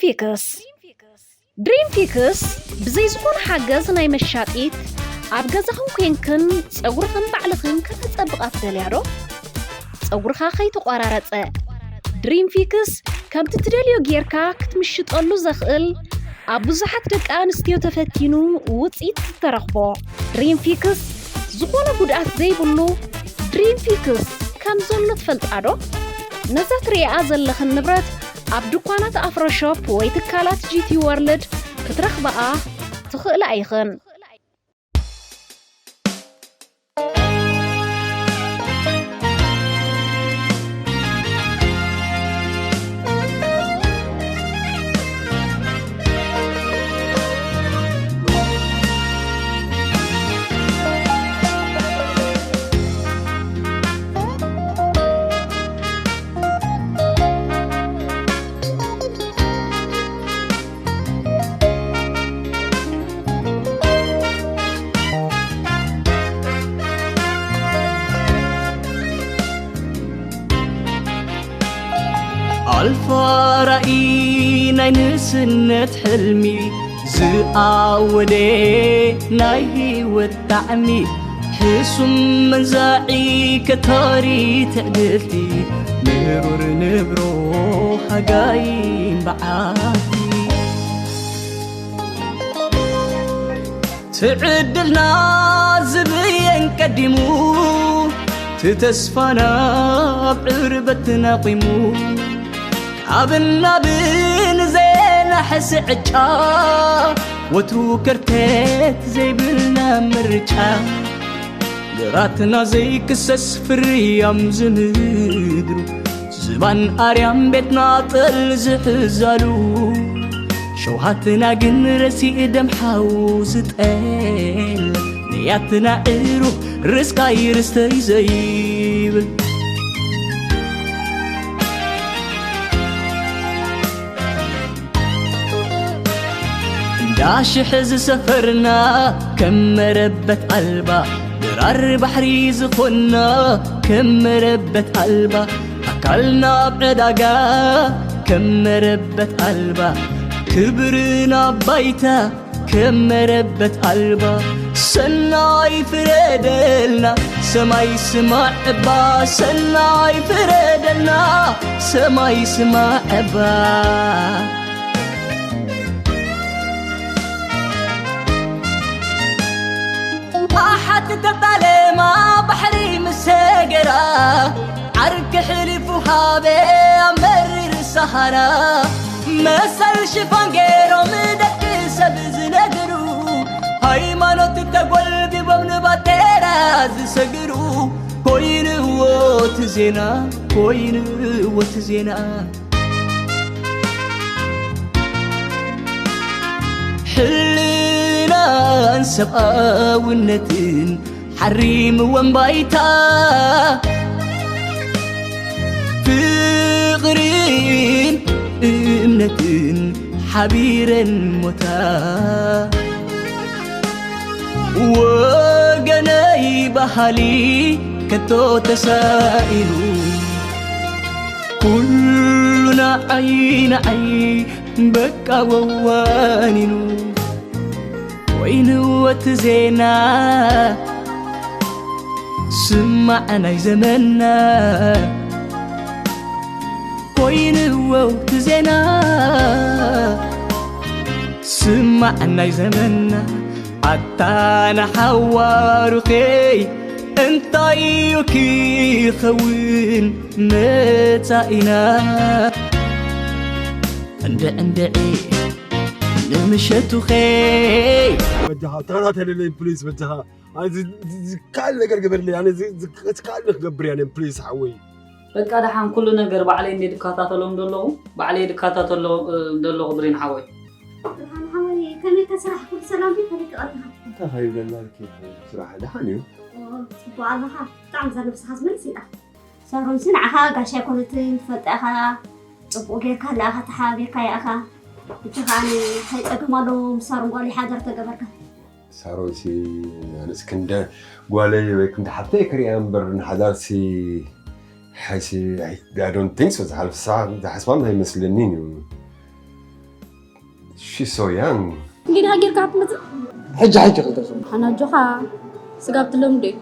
ፊክስ ድሪም ፊክስ ብዘይ ዝኾነ ሓገዝ ናይ መሻጢት ኣብ ገዛኽን ኮንክን ጸጉርኽን ባዕልኽን ከተጸብቓ ትደልያ ዶ? ጸጉርኻ ከይተቋራረጸ ድሪም ፊክስ ከምቲ ትደልዮ ጌርካ ክትምሽጠሉ ዘኽእል ኣብ ብዙሓት ደቂ ኣንስትዮ ተፈቲኑ ውጽኢት ዝተረኽቦ ድሪም ፊክስ ዝኾነ ጉድኣት ዘይብሉ ድሪም ፊክስ ከም ዘሎ ትፈልጣ ዶ? ነዛ ትርእያ ዘለኽን ንብረት ኣብ ድኳናት ኣፍሮ ሾፕ ወይ ትካላት ጂ ቲ ወርልድ ክትረኽብኣ ትኽእላ ኢኽን። ኣልፋ ራኢ ናይ ንእስነት ሕልሚ ዝኣወደ ናይ ህይወት ጣዕሚ ሕሱም መንዛዒ ከታሪ ትዕድልቲ ምሩር ንብሮ ሃጋይን በዓቲ ትዕድልና ዝብየን ቀዲሙ ትተስፋና ኣብ ዕርበት ናቂሙ ካብ ናብን ዜና ሕስዕጫ ወትሩ ከርተት ዘይብልና ምርጫ ግራትና ዘይክሰስ ፍርያም ዝምድሩ ዝባን ኣርያም ቤትና ጠል ዝሕዛሉ ሸውሃትና ግን ረሲእ ደም ሓው ዝጠል ንያትና ዕሩ ርስቃይ ርስተይ ዘይብል እንዳሽሕ ዝሰፈርና ከም መረበት ኣልባ ድራር ባሕሪ ዝኾንና ከም መረበት ኣልባ ኣካልና ኣብ ዕዳጋ ከም መረበት ኣልባ ክብርና ባይታ ከም መረበት ኣልባ ሰናይ ፍረደልና ሰማይ ስማዕ እባ ሰናይ ፍረደልና ሰማይ ስማዕ እባ ኣሓት ተጣለማ ባሕሪ ምስ ሰገራ ዓርኪ ሕሊፉ ሃበ ኣብ መሪር ሰሃራ መሰል ሽፋን ገይሮም ደቂ ሰብ ዝነግሩ ሃይማኖት ተጎልቢቦም ንባጤራ ዝሰግሩ ኮይንዎ እቲ ዜና ኮይንዎ እቲ ዜና ሕልናን ሰብኣውነትን ሓሪምወን ባይታ ፍቕርን እምነትን ሓቢረን ሞታ ወገነይ ባህሊ ከቶ ተሳኢኑ ኩሉ ንዓይ ንዓይ በቃ ወዋኒኑ ወይንወት ዜና ስማዕ ናይ ዘመና ኮይንዎ እቲ ዜና ስማዕ ናይ ዘመና ኣታ ንሓዋሩኸይ እንታይ እዩ ክኸውን መጻኢና እንድዕ እንድዒ ንምሸቱኸይ በጃኻ ተኸታተልለይ ፕሊዝ በጃኻ ዝካል ነገር ግበርለይ ኣነ ዝካል ክገብር እያ ፕሊዝ ሓወይ በቃ ደሓን ኩሉ ነገር ባዕለይ እንደ ድከታተሎም ዘለኹ ባዕለይ ድከታተሎ ዘለኹ ብሬን ሓወይ ብርሃን ሓወይ ከመይ ከ ስራሕ ኩሉ ሰላም ድዩ ከመይ ቀልካ እንታይ ከይብለና ስራሕ ደሓን እዩ ጽቡቅ ኣለኻ ብጣዕሚ እዛ ነብስኻ ዝመልስ ኢላ ሳሮንሲ ንዓኻ ጋሻ ኣይኮነትን ትፈልጣ ኢኻ ጽቡቅ ጌርካ ኣለኣኻ ተሓባቢርካ ያእኻ እቲ ከኣ እንታይ ጸገም ኣለዎ ምስ ሳሮን ጓል ይሓደር ተገበርካ ሳሮንሲ ኣነስ ክንደ ጓለይ ወይ ክንደ ሓፍተይ ክሪኣ እምበር ንሓዳርሲ ሕሲ I don't think so ዝሓልፍ ሰዓት ዝሓስባን ኣይመስለኒን እዩ She's so young. እንግዲህ ሀገር ካፕ መጽ ሕጂ ሕጂ ክልተ ሰሙን ሓና ጆኻ ስጋብ ትለምዶ እዩ።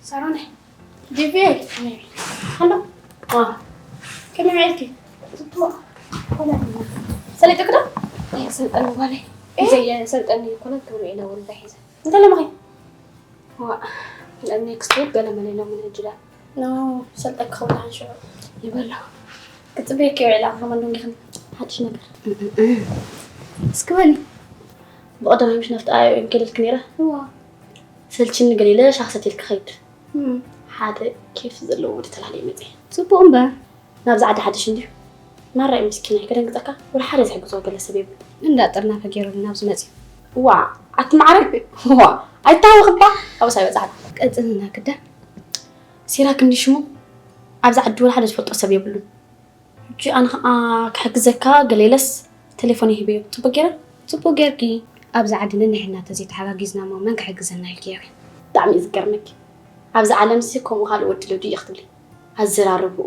ሳሮን፣ ዲቪ፣ ኣሎ። ዋ፣ ከመይ ውዒልኪ? ጽቡቕ። ሰሊጥክ ዶ? ኣይሰልጠኒ ጓለይ። እ? ዘይሰልጠኒ ይኮነ ክብሉ ኢለ ወልዳ ሒዘ። እንታይ ለማኸኝ? ዋ፣ ኔክስት ዊክ ገለ መለ ኢሎምን ሕጂ ዳ። ኖ፣ ሰልጠክ ክኸውን ሓንሽዑ። ይበሎ። ክጽበየኪ ውዒላ፣ ከማን ዶንጊኽን ሓድሽ ነገር። እስኪ በሊ። ብቐደም ምሽ ነፍጣ እዮም ከይደልክ ነይረ። እዋ። ሰልችኒ ገሊለ ሻሂ ሰትየ ክኸይድ። እም። ሓደ ኬፍ ዘለዎ ወዲ ተላልየ መፅየ። ፅቡቕ እምበር። ናብዚ ዓዲ ሓድሽ እንድዩ። ማራ እዩ ምስኪናይ፣ ከደንግፀካ። ወላ ሓደ ዝሕግዞ ገለ ሰብ የብሉ። እንዳ ጥርናፈ ገይሩሉ ናብዚ መፅዩ። ዋ፣ ኣቲ ማዕረ። ዋ፣ ኣይታወኽባ። ኣብኡ ሳይበፅሓት። ቀፅልና ክዳ። ሲራክ እንዲ ሽሙ። ኣብዚ ዓዲ ወላ ሓደ ዝፈልጦ ሰብ የብሉን። ሕጂ ኣነ ኸዓ ክሕግዘካ ገለ ኢለስ ቴሌፎን ይህበዮ። ጽቡቅ ገይረ? ጽቡቅ ገይርኪ። ኣብዚ ዓዲ ነንሕና ተዘይተሓጋጊዝና እሞ መን ክሕግዘና ኢልኪ ኢኺ። ብጣዕሚ እዩ ዝገርመኪ። ኣብዚ ዓለምሲ ከምኡ ካልእ ወዲ ለዱ እየ ክትብሊ። ኣዘራርብኡ፣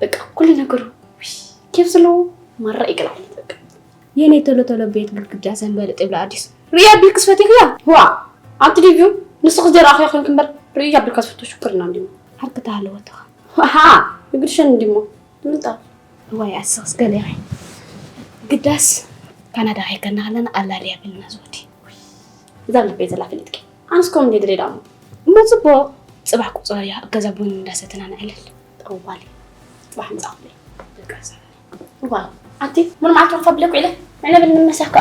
በቃ ኩሉ ነገሩ፣ ውይ፣ ኬፍ ዘለዎ ማራ እዩ ገለ ዓይነት በቃ። የኔ ቶሎ ቶሎ ቤት ግድግዳ ዘንበልጥ ይብላ ኣዲስ። ርእያ ቢልክስ ፈቲኽያ? ዋ፣ ኣንቲ ዲቪዩ ንስኺ ዘይረኣኽዮ ኮንክ እምበር ርእያ ቢልካ ዝፈቱ ሽኩርና እንዲሞ። ዓርኪ ተሃለወትኻ። ሃ፣ ይግድሸን እንዲሞ። ምንጣፍ። እዋይ ኣስኽስ ገለ ኢኺ። ግዳስ ካናዳ ከይከና ከለና ኣላልያ ቢልና ዝወዲ። እዛ ኣብ ልበይ ዘላ ፈሊጥኪ። ኣንስ ከምኡ እንደ ድሬ ዳሞ። እሞ ጽቡቕ። ጽባሕ ቁጸርያ ኣብ ገዛ ቡን እንዳሰተና ንዕልል። ጠዋሊ። ጽባሕ ምጻኹለይ። ደቂ ኣሰና። እዋ፣ ኣቲ፣ ሙሉ መዓልቲ ወርፋ ብለኩ ኢለ። መዕነብን መሳካ።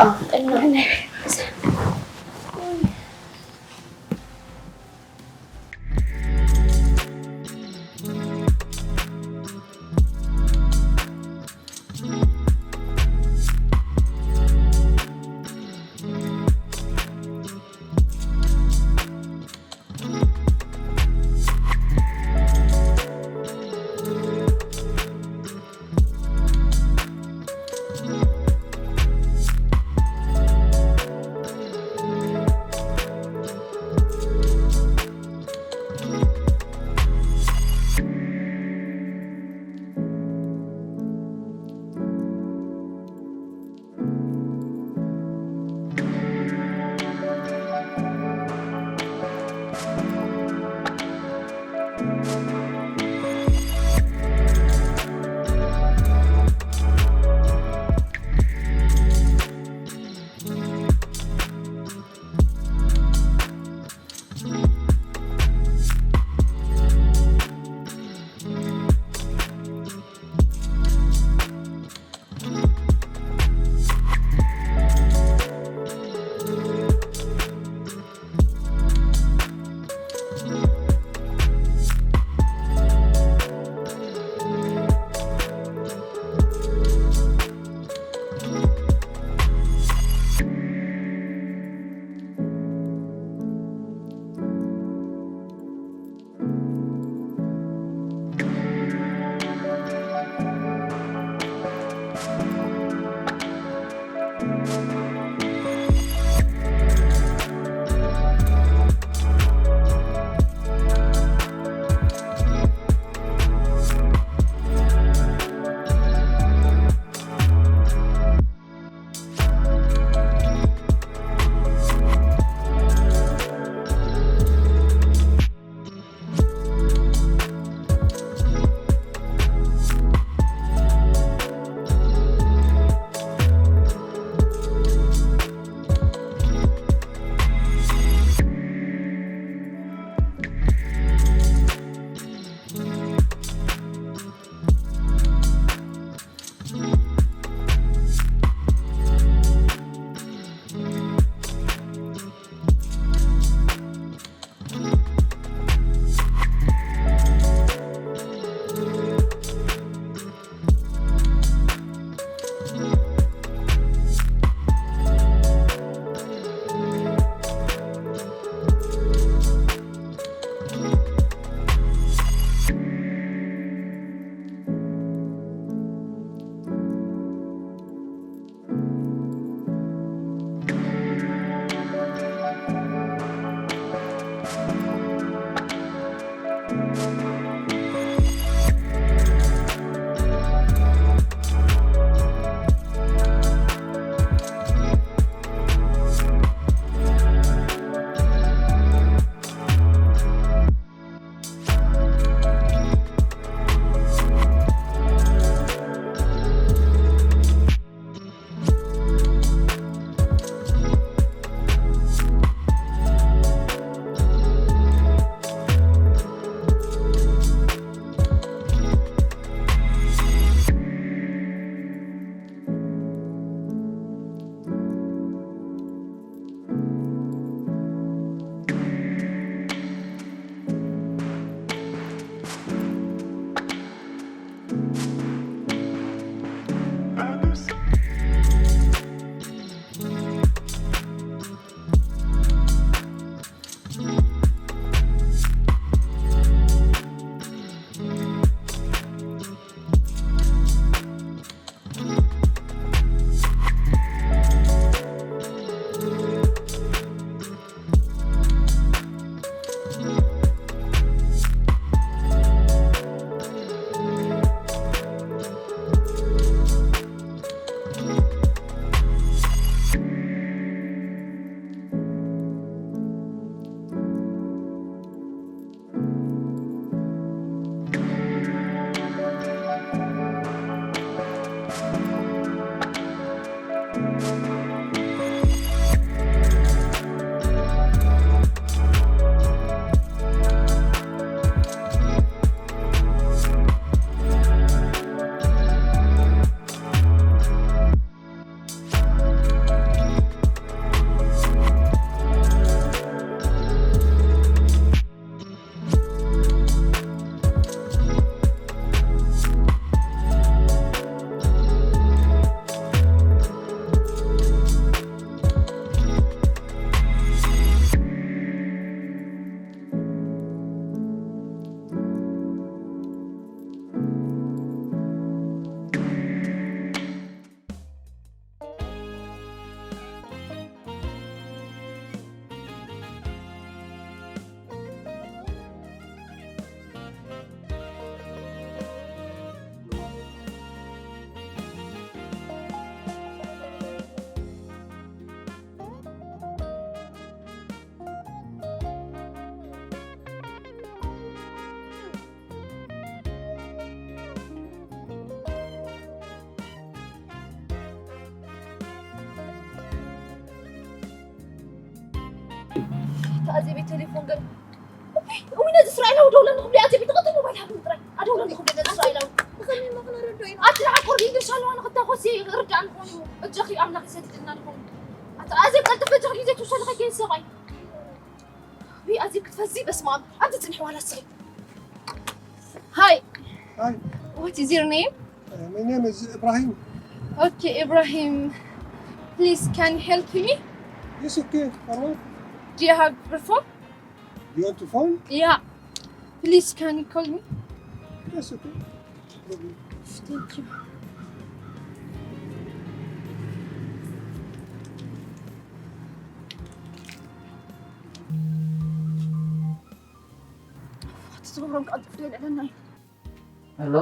ተኣዘቢ ቴሌፎን ገለ። እውይ፣ እውይ፣ ነዚ እስራኤላዊ ደውለኒ ክብሎ እየ። ኣዘቢ ተቐጥል ሞባይል ሃብኒ ጥራይ። ኣደውለኒ ክብሎ ነዚ እስራኤላዊ። ብኸመይ እሞ ክነረድኦ ኢና? ኣቲ ንዓ ኮርዲ ኢሉ ሻለዋ ንኽታኾስ ይርዳእ ንኾን እዩ። እጃኺ ኣምላኽ ይሰድድልና ንኾን። ኣቲ ኣዘብ ቀልጥፍ እጃኺ ግዜ ትውሰድ ኸይከይን ሰብኣይ። ውይ፣ ኣዘብ ክትፈዚ በስመ ኣብ። ኣንቲ ጽንሒ ዋላ እስኺ። Hi. Hi. What is your name? Uh, my name is Ibrahim. Okay, Ibrahim. Please, can you help me? Yes, okay. Hello. Do you have your phone? You want to phone? Yeah. Please, can you call me? Yes, okay. No problem. Thank you. ትዝውሮም ቀልጥፍ ዶ ይልዕለና እዩ? ሄሎ።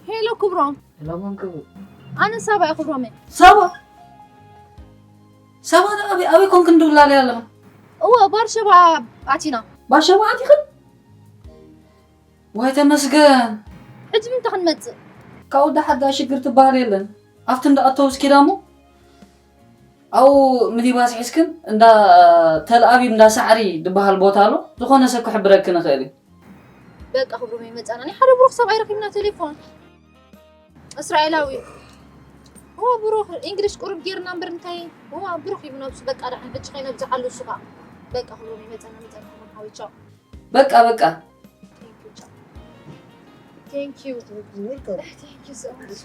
ሄሎ ክብሮም። ሄሎ መን ክብሩ? ኣነ ሳባ እየ ክብሮመይ። ሳባ? ሳባ ዶ ኣበይ፣ ኣበይ ኮንክ እንድውላለ ኣለና? እወ፣ ባርሸባ ኣቲና። ባርሸባ ኣቲኽን? ዋይ ተመስገን። ሕጂ ምንታይ ክንመጽእ? ካብኡ ደሓር ደኣ ሽግር ትበሃል የለን። ኣብቲ እንዳ ኣተውስ ኪዳ እሞ ኣብኡ ሚኒባስ ሒዝክን እንዳ ተልኣቢብ እንዳ ሳዕሪ ዝበሃል ቦታ ኣሎ። ዝኾነ ሰብ ክሕብረክን ይኽእል እዩ። በቃ ክብሮም ይመጻና። ናይ ሓደ ብሩኽ ሰብኣይ ረኺብና ቴሌፎን። እስራኤላዊ። እዋ ብሩኽ ኢንግሊሽ ቁሩብ ጌርና እምበር እንታይ? እዋ ብሩኽ እዩ ነብሱ። በቃ ደሓን ሕጂ ከይነብዝሓሉ እሱ ኸኣ። በቃ ክብሮም ይመጻና፣ መጻና ክብሮም ሓወይ ቻው። በቃ በቃ። Thank you, ቻው። Thank you. Welcome. Thank you so much.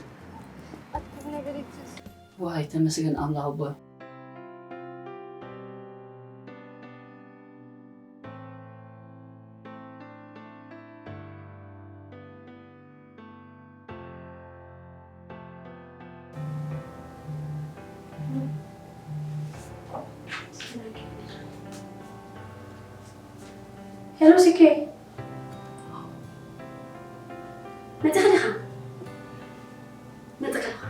ኣትኩቡ ነገር ይትስ። ዋይ ተመስገን ኣምላኽ ኣቦ። ሄሎ ሲኬ፣ መጺኻ ዲኻ? መጺኻ ዲኻ?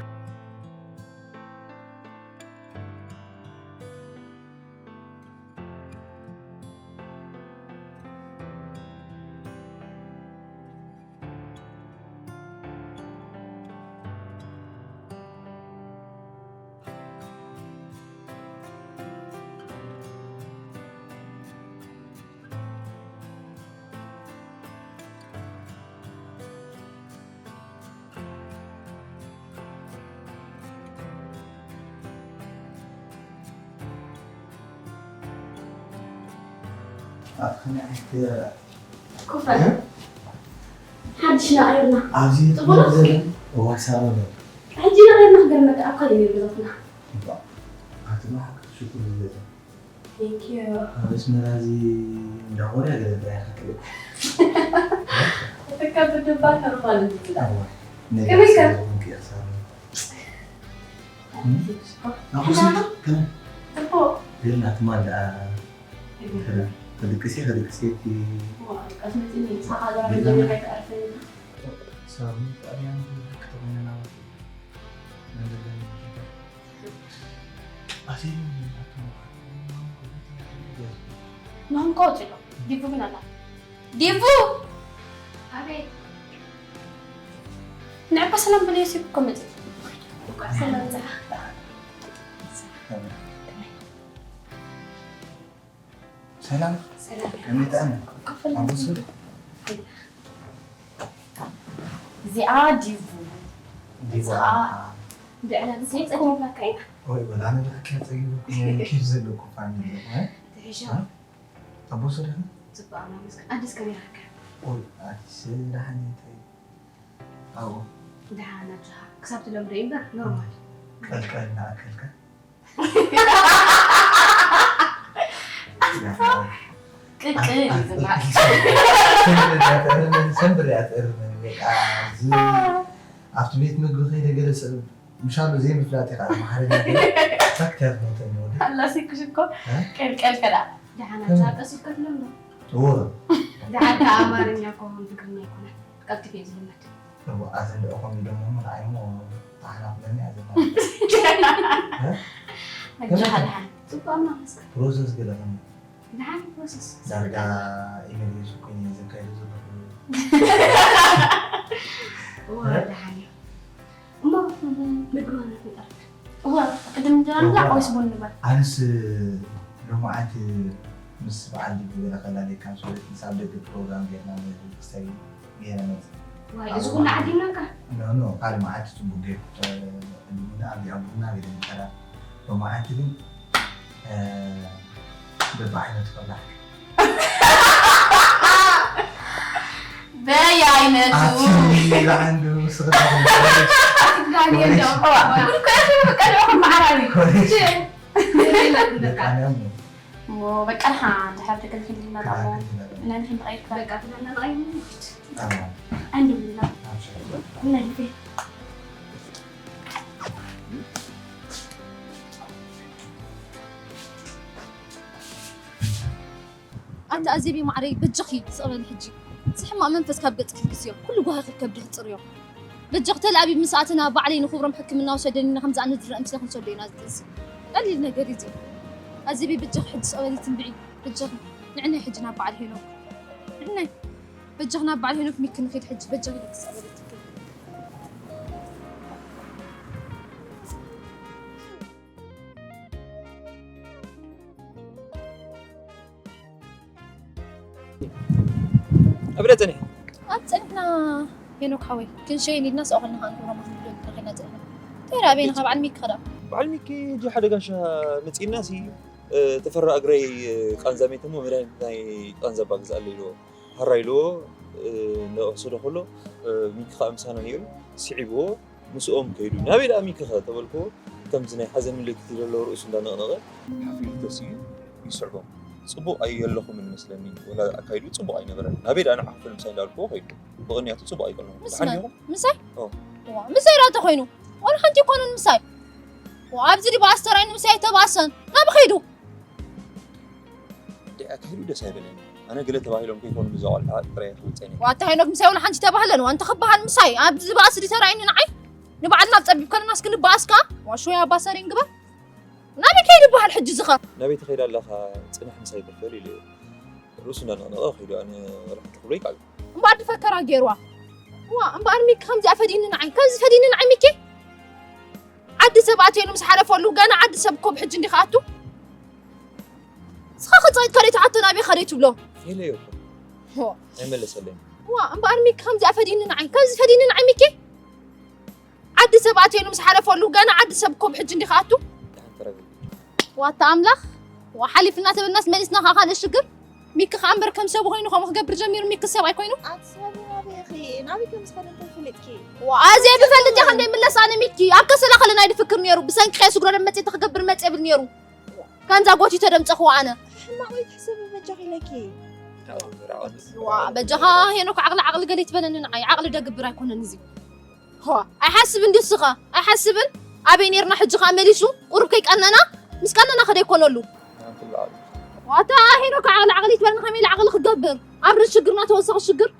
ኣብ ከመይ ዓይነት ኮፍ በል። እ? ሓደ ሽና ቀይርና። ኣብዚ ጽቡቕ። እዋ ሳባ ነው። ሕጂ ኢና ቀይርና ክገርመካ ኣብ ካልእ ነይሩ ገዛትና። ኣቲ ብሓቂ ሽኩር ይበዛ። Thank you። ኣብ ኣስመራ እዚ እንዳ ኮርያ ገለ ጥራይ ክትርኢ። እተካ ብድባ ኖርማል እዩ። ኣዋ ከመይ ከ? ዝኾንክ እያ ሳባ። ኣቑሱት ከመይ? ጽቡቕ። ገርና ትማል ደኣ ከድቅስ እየ ከድቅስ እየ እቲ ቀስ መጺኒ ንስኻ ዛረብ ጀሚራ ኣይትዓርፈኒ። ሳሚ ጣልያን ክተኾይነ ናባቲ መንደለን ኣሰይ ንኹም ከወጽሎ ዲቡ ግን ኣላ ዲቡ ኣቤት ንዕባ ሰላም ብለዮ ሲብ እኮ መጽእ እንኳዕ ሰላም ጸሓ ሰላም ሰላም ከመይ ጠዓመ? ኣቡሱ እዚኣ ዲቡ ዲቡ ብዕላ ብዘይ ጸጊብናካ ኢና ወይ ወላ ኣነ ብሓቂ ጸጊቡ ኬፍ ዘለኩ ፋሚሊ እ? ትሕሾ ኣቡሱ ደኸ? ጽቡቅ ኣምላክ መስገን ኣዲስ ከመይ ረከብ ወይ ኣዲስ ደሓን እንታይ ኣብኡ ደሓን ኣጆኻ ክሳብ ትለምዶ እዩ እምበር ኖርማል ቀልቀል እናኣከልካ ቅቅል እዩ ዝበሃል ሰንብር እያ ትእርመኒ በቃ እዚ ኣብቲ ቤት ምግቢ ከይደ ገለ ሰብ ምሻሉ ዘይምፍላጥ ኢኻ ኣማሓርኛ ገለ ታክቲያ ትሞተኒ ወዲ ኣላሲኩሽ እኮ ቀልቀል ከዳ ደሓን ኣጆኻ ቀስ ኢልካ ትለምዶ እዎ ደሓን ከኣ ኣማርኛ እኮ ትግርኛ ኣይኮነን ቀልጥፍ እየ ዝልመድ እዎ ኣዘንድዕኹም ኢሎሞ ንዓይ እሞ ተሓናፍለኒ ኣዘና ኣጆኻ ደሓን ጽቡቅ ኣምላክ መስገን ፕሮሰስ ገለ ከም ደሓን ፕሮሰስ ዳርጋ ኢመግሬሽን ኮይነ እየ ዘካይዶ ዘለኹ እዋ ደሓን እዩ እሞ ምግቢ ሆነ ንጠርፍ እዋ ቅድም እንጀራ ንብላዕ ወይስ ቡን ንበል ኣንስ ሎማዓንቲ ምስ በዓል ድቢ ገለ ከላለይ ካብ ስደት ምስ ኣብ ደገ ፕሮግራም ጌርና ክሳይ ጌረ መፅ ዋይ እዚ ኩሉ ዓዲምናካ ኖ ኖ ካልእ መዓልቲ ፅቡቅ ጌርኩ ዕድሙና ኣብዚኣ ቡና ገለ ንቀራ ሎማዓንቲ ግን በብዓይነቱ ከብላዕ በየዓይነቱ ኣቲ ለዓንዱ ስኽዳ ኣትጋግየሎም ኩልኮ ያኽሉ ቀድዕኹም መዓራቢ ኮሌጅ እሞ በቃ ድሓ ድሓር ተገልግልና ዳሞ እና ንሕን ተቐይርካ በቃ ትለና ንቐይሩ ኣንዱ ብልና ናይ ልቤ ኣንቲ ኣዜቢ ማዕረይ በጃኺ ስቕ በሊ ሕጂ እዚ ሕማቕ መንፈስ ካብ ገጽኪ ግዝዮ ኩሉ ጓሂ ከብድኺ ጽርዮ በጃኺ ተል ኣቢብ ምስ ኣተና ባዕለይ ንኽብሮም ሕክምና ውሰደኒ ኢልና ከምዚ ኣነ ዝረአ ምስለ ክንሰዶ ኢና እዚ ጥንሲ ቀሊል ነገር እዩ እዚ ኣዜቢ በጃኺ ሕጂ ስቕ በሊ ትንብዒ በጃኺ ንዕናይ ሕጂ ናብ በዓል ሄኖክ ንዕናይ በጃኺ ናብ በዓል ሄኖክ ሚኪ ንኺድ ሕጂ በጃኺ ደቂ ስቕ በሊ ትክል ኣብ ደ ጸኒሕ ኣብ ጸኒሕና ሄኖክ ሓወይ ክንሸይን ኢልና ስቕ ከልና ከኣ ንገብሮ ማክንብሎ ንረኺና ጸኒሕና እንታይ ዳ ኣበይና ካብ ዓል ሚኪ ከዳ በዓል ሚኪ ሕጂ ሓደ ጋሻ መጺእና ሲ ተፈራ እግረይ ቃንዛ ሜት እሞ መድሃኒት ናይ ቃንዛ እባ ግዝኣለይ ኢልዎ ሃራ ኢልዎ እናወሰዶ ከሎ ሚኪ ከኣ ምሳና ነይሩ ስዒብዎ ምስኦም ከይዱ ናበይ ደኣ ሚኪኸ ተበልክዎ ከምዚ ናይ ሓዘን ምልክት ዘለዎ ርእሱ እንዳነቕነቐ ሓፍ ኢሉ ተሲኡ ይስዕቦም። ጽቡቕ ኣየለኹምን መስለኒ ወላ ኣካይድኡ ጽቡቕ ኣይነበረን። ናበይ ደኣ ንዓኹም ምሳይ እንዳበልክዎ ከይዱ። ብቕንያቱ ጽቡቕ ኣይቀነኹም። ደሓን ዲኹም? ምሳይ? ዋ ምሳይ ደኣ ተኾይኑ ዋላ ሓንቲ ኣይኮነን ምሳይ። ዋ ኣብዚ ድበኣስ ተራይ ንምሳይ ኣይተባእሰን። ናበይ ከይዱ? እንድዒ ኣካይድኡ ደስ ኣይበለኒ። ኣነ ገለ ተባሂሎም ከይኮኑ ብዛ ቆልዓ ጥራይ ክወጸኒ። ዋታ ሄኖክ ምሳይ ወላ ሓንቲ ተባህለን ዋንተ ክበሃል ምሳይ ኣብዚ ዝበኣስ ድዩ ተራእዩኒ ንዓይ ንባዕልና ኣብ ጸቢብ ከለናስ ክንበኣስ ከኣ ዋሽወይ ኣባሰሪን ግበር ናበይ ከይዱ ይበሃል ሕጂ ዝኸ ናበይ ትኸይድ ኣለኻ ጽንሕ ምሳይ ክፈል ኢሉ ርእሱ እንዳነቕነቐ ከይዱ ኣነ ወላ ሓንቲ ክብሎ ይከኣል እምበኣር ድፈከራ ገይርዋ ዋ እምበኣር ሚኪ ከምዚኣ ፈዲኒ ንዓይ ከምዚ ፈዲኒ ንዓይ ሚኪ ዓዲ ሰብ ኣትየሉ ምስ ሓለፈሉ ገና ዓዲ ሰብ እኮ ብሕጂ እንዲኻ ኣቱ ንስኻ ክፀይት ከደይ ትሓቶ ናበይ ከደይ ትብሎ የለዮ እኮ ሆ ኣይመለሰለይን ዋ እምበኣር ሚኪ ከምዚኣ ፈዲኒ ንዓይ ከምዚ ፈዲኒ ንዓይ ሚኪ ዓዲ ሰብ ኣትየሉ ምስ ሓለፈሉ ገና ዓዲ ሰብ እኮ ብሕጂ እንዲኻ ኣቱ ደሓን ተረጋጊ ዋታ ኣምላኽ ዋ ሓሊፍና ተበልናስ መሊስና ከዓ ካልእ ሽግር ሚኪ ከዓ እምበር ከም ሰብ ኮይኑ ከምኡ ክገብር ጀሚሩ ሚኪ ሰብ ኣይኮይኑ ኣቲ ሰብ ናበይ ኢኺ ናበይ ከም ዝኸደ እንታይ ፈለጥኪ? ኣዜ ብፈልጥ እያ ክንደይ ምለስ ኣነ ሚኪ ኣብ ከሰላ ከለ ናይ ድፍክር ነይሩ ብሰንኪ ከ ስግሮ ደመጽ ተክገብር መጽ ይብል ነይሩ። ከምዛ ጎቲተ ደምጸኽዎ ኣነ። ሕማቕ ወይ ትሕሰቢ በጃኺ ኢለኪ። ዋ በጃኻ ሄኖክ ዓቕሊ ዓቕሊ ገለ ይትበለኒ ንዓይ ዓቕሊ ደግብር ኣይኮነን እዚ። ዋ ኣይሓስብን ድዩ እስኻ? ኣይሓስብን? ኣበይ ኔርና ሕጂ ኸኣ መሊሱ ቁሩብ ከይቀነና ምስ ቀነና ከደ ይኮነሉ። ዋታ ሄኖክ ዓቕሊ ዓቕሊ ይትበለኒ ከመይ ኢለ ዓቕሊ ክገብር? ኣብ ርእሲ ሽግርና ተወሳኺ ሽግር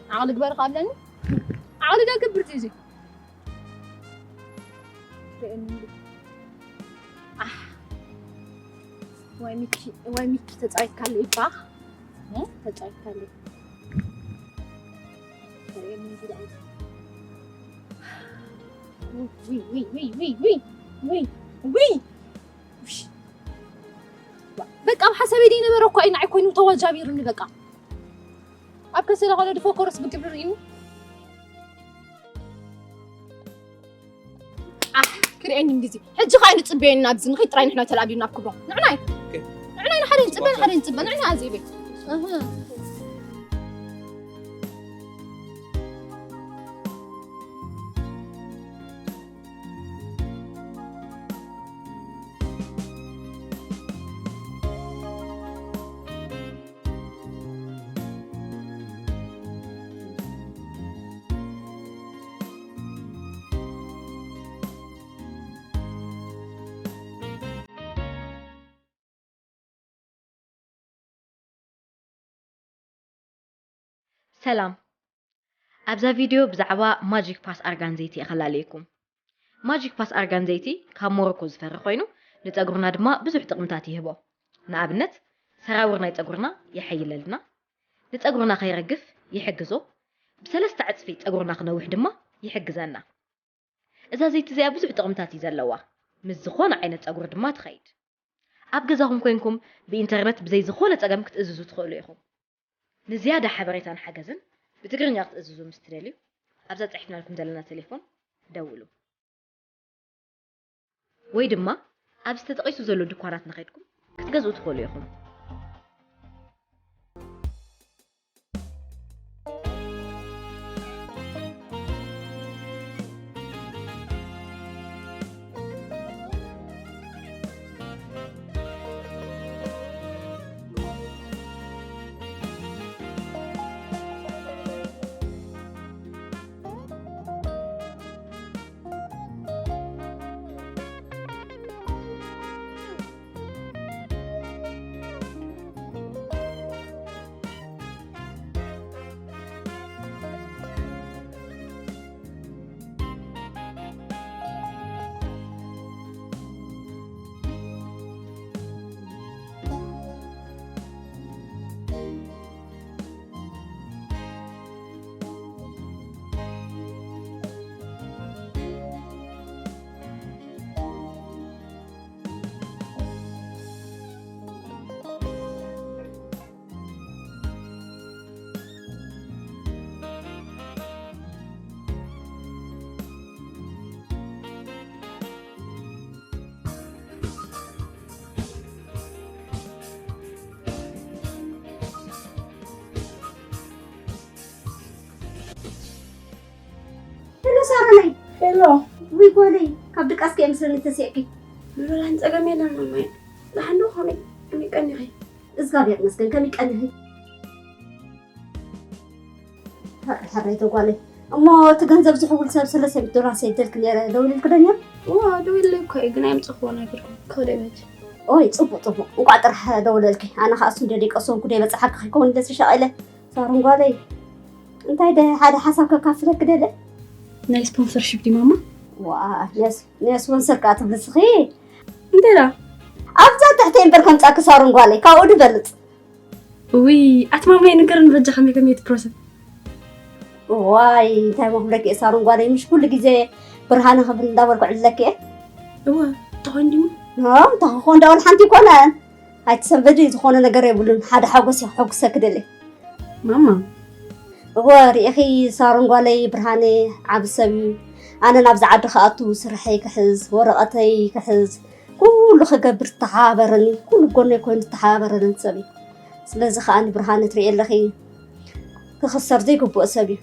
ዓቕሊ ግበር ካብ ለኒ ዓቕሊ ደግብር እዚ። ኣህ፣ ዋይ ሚኪ፣ ዋይ ሚኪ ተጻዊትካለይ እባ። እ? ተጻዊትካለይ። ተርእየኒ እንጂ ደኣ። ውይ፣ ውይ፣ ውይ። ውይ። በቃ ኣብ ሓሳበይ ደይ ነበረ እኮ እዩ ንዓይ ኮይኑ ተዋጃቢሩኒ በቃ። ኣብ ከሰለ ከሎ ድፎ ኮረስ ብግብሪ ርእዩ። ኣሕ፣ ክርእየኒ ግዜ። ሕጂ ኸኣ ንጽበየኒ ናብዚ ንኸይድ ጥራይ ንሕና ተላቢና ኣብ ክብሮ። ንዕናይ። ኦኬ። ንዕናይ ንሓደ ንጽበ፣ ንሓደ ንጽበ። ንዕና ኣዜበይ። እህ። ሰላም። ኣብዛ ቪድዮ ብዛዕባ ማጂክ ፓስ ኣርጋን ዘይቲ እየ ከላለየኩም። ማጂክ ፓስ ኣርጋን ዘይቲ ካብ ሞሮኮ ዝፈሪ ኮይኑ ንጸጉርና ድማ ብዙሕ ጥቕምታት ይህቦ። ንኣብነት ሰራውር ናይ ጸጉርና የሐይለልና፣ ንጸጉርና ከይረግፍ ይሕግዞ፣ ብሰለስተ ዕጽፊ ጸጉርና ክነውሕ ድማ ይሕግዘና። እዛ ዘይቲ እዚኣ ብዙሕ ጥቕምታት እዩ ዘለዋ። ምስ ዝኾነ ዓይነት ጸጉሪ ድማ ትኸይድ። ኣብ ገዛኹም ኮይንኩም ብኢንተርነት ብዘይ ዝኾነ ጸገም ክትእዝዙ ትኽእሉ ኢኹም። ንዝያዳ ሓበሬታን ሓገዝን ብትግርኛ ክትእዝዙ ምስ ትደልዩ ኣብዛ ጸሒፍናልኩም ዘለና ቴሌፎን ደውሉ። ወይ ድማ ኣብዚ ተጠቒሱ ዘሎ ድኳናት ንኸድኩም ክትገዝኡ ትኽእሉ ኢኹም። ሄሎ ሳሮነይ። ሄሎ። ውይ ጓለይ፣ ካብ ድቃስ ከየምስለኒ ተሲዕኪ። ምብላን ጸገም የለን ማማይ። ደሓን ዶ? ከመይ፣ ከመይ ቀኒኺ? እግዚኣብሔር ይመስገን፣ ከመይ ቀኒኺ? ሕራይ ተጓለይ። እሞ እቲ ገንዘብ ዝሕውል ሰብ ሰለስተ ሚእቲ ዶላር ሰዲደልኪ ነይረ፣ ደዊልልኪ ዶ ነይሩ? እዋ፣ ደዊለይ እኮ እዩ፣ ግን ኣየምጻኹዎን ኣይገርኩም። ከወደ ቤት። ኦይ፣ ጽቡቕ፣ ጽቡቕ። እንቋዕ ጥራሕ ደወለልኪ። ኣነ ኸኣ እሱ እንደ ደይቀሰንኩ ደይበጽሓኪ ከይከውን ኢለ ተሻቒለ። ሳሮን ጓለይ፣ እንታይ ደ ሓደ ሓሳብ ከካፍለኪ ደለ? ናይ ስፖንሰርሺፕ ድዩ ማማ? ዋ፣ ናይ ስ-፣ ናይ ስፖንሰር ከኣ ትብሊ ስኺ? እንታይ ደኣ? ኣብዛ ትሕተይ እምበር ከምጻኪ ሳሮን ጓለይ፣ ካብኡ ድበልጽ። ውይ፣ ኣቲ ማማይ ንገረኒ በጃ ከመይ ከመይ እቲ ፕሮሰስ? ዋይ፣ እንታይ እሞ ክብለኪ እየ ሳሮን ጓለይ፣ ምሽ ኩሉ ግዜ ብርሃነ ክብል እንዳበልኩ ዕልለኪ እየ። እወ፣ እንተኾይኑ ድዩ? ኖ፣ እንተ ክኾን ደኣ ወላ ሓንቲ ኣይኮነን። ኣይትሰንብዲ፣ ዝኾነ ነገር የብሉን። ሓደ ሓጎስ እየ ከሐጉሰኪ ደልየ። ማማ። እወ፣ ርኢኺ ሳሮን ጓለይ፣ ብርሃነ ዓቢ ሰብ እዩ። ኣነ ናብዚ ዓዲ ክኣቱ ስርሐይ ክሕዝ፣ ወረቐተይ ክሕዝ፣ ኩሉ ክገብር ዝተሓባበረኒ፣ ኩሉ ጎነይ ኮይኑ ዝተሓባበረኒ ሰብ እዩ። ስለዚ ከኣ ንብርሃነ ትርእዮ ኣለኺ፣ ክኽሰር ዘይግብኦ ሰብ እዩ።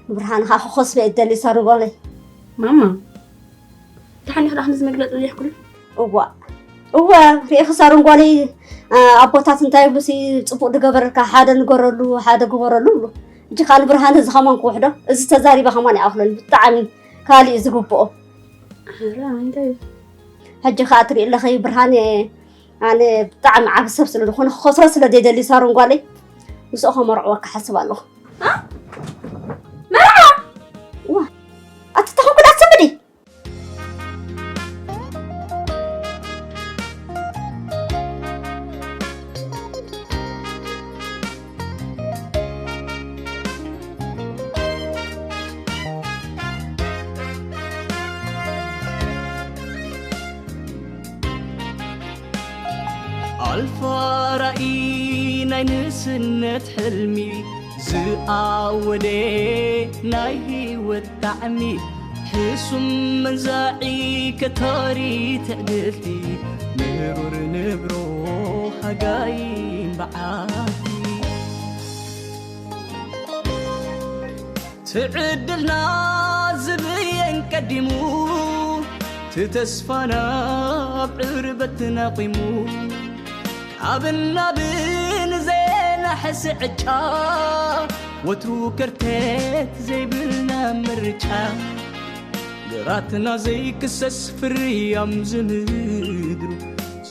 ንብርሃን ኸዓ ክኸስበ እየ ደሊ ሳሩ ጓለይ። ማማ፣ ደሓን ኢኺ ደኣ ከምዚ መግለጺ ዘየሕክሉ? እዋ እወ፣ ርኢኺ ሳሮን ጓለይ፣ ኣቦታት እንታይ ይብሉሲ፣ ፅቡቕ ዝገበረልካ ሓደ ንገረሉ ሓደ ግበረሉ ይብሉ። ሕጂ ከዓ ንብርሃን እዚ ከማን ክውሕዶ፣ እዚ ተዛሪበ ከማን ይኣኽለኒ ብጣዕሚ ካልእ እዩ ዝግብኦ። ኧረ እንታይ እዩ? ሕጂ ከዓ ትርኢ ኣለኺ ብርሃን፣ ኣነ ብጣዕሚ ዓቢ ሰብ ስለ ዝኾነ ክኸስሮ ስለ ዘይደሊ ሳሮን ጓለይ፣ ምስኡ ከመርዕወካ ሓስብ ኣለኹ። መርዓ ዋ ኣቲ ተኸንኩ ዳትሰምዲ ኣልፋ ራኢ ናይ ንእስነት ሕልሚ ዝኣወደ ናይ ህይወት ጣዕሚ ሕሱም መንዛዒ ከታሪ ትዕድልቲ ምሩር ንብሮ ሃጋይን በዓቲ ትዕድልና ዝብየን ቀዲሙ ትተስፋና ኣብ ዕርበት ናቂሙ ካብ ናብን ዘየናሕስ ዕጫ ወትሩ ከርተት ዘይብልና ምርጫ ግራትና ዘይክሰስ ፍርያም ዝምድሩ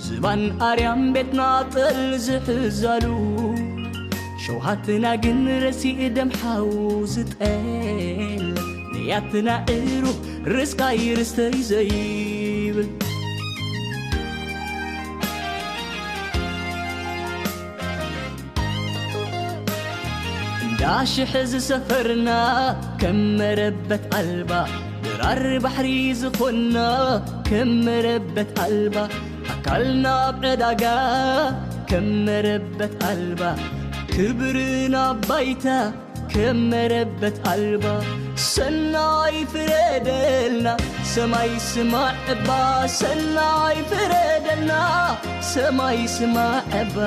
ዝባን ኣርያም ቤትና ጠል ዝሕዛሉ ሸውሃትና ግን ረሲእ ደም ሓው ዝጠል ንያትና ዕሩ ርስካይ ርስተይ ዘይብል እንዳ ሽሕ ዝሰፈርና ከም መረበት ኣልባ ድራር ባሕሪ ዝኾንና ከም መረበት ኣልባ ኣካልና ኣብ ዕዳጋ ከም መረበት ኣልባ ክብርና ባይታ ከም መረበት ኣልባ ሰናይ ፍረደልና ሰማይ ስማዕ እባ ሰናይ ፍረደልና ሰማይ ስማዕ እባ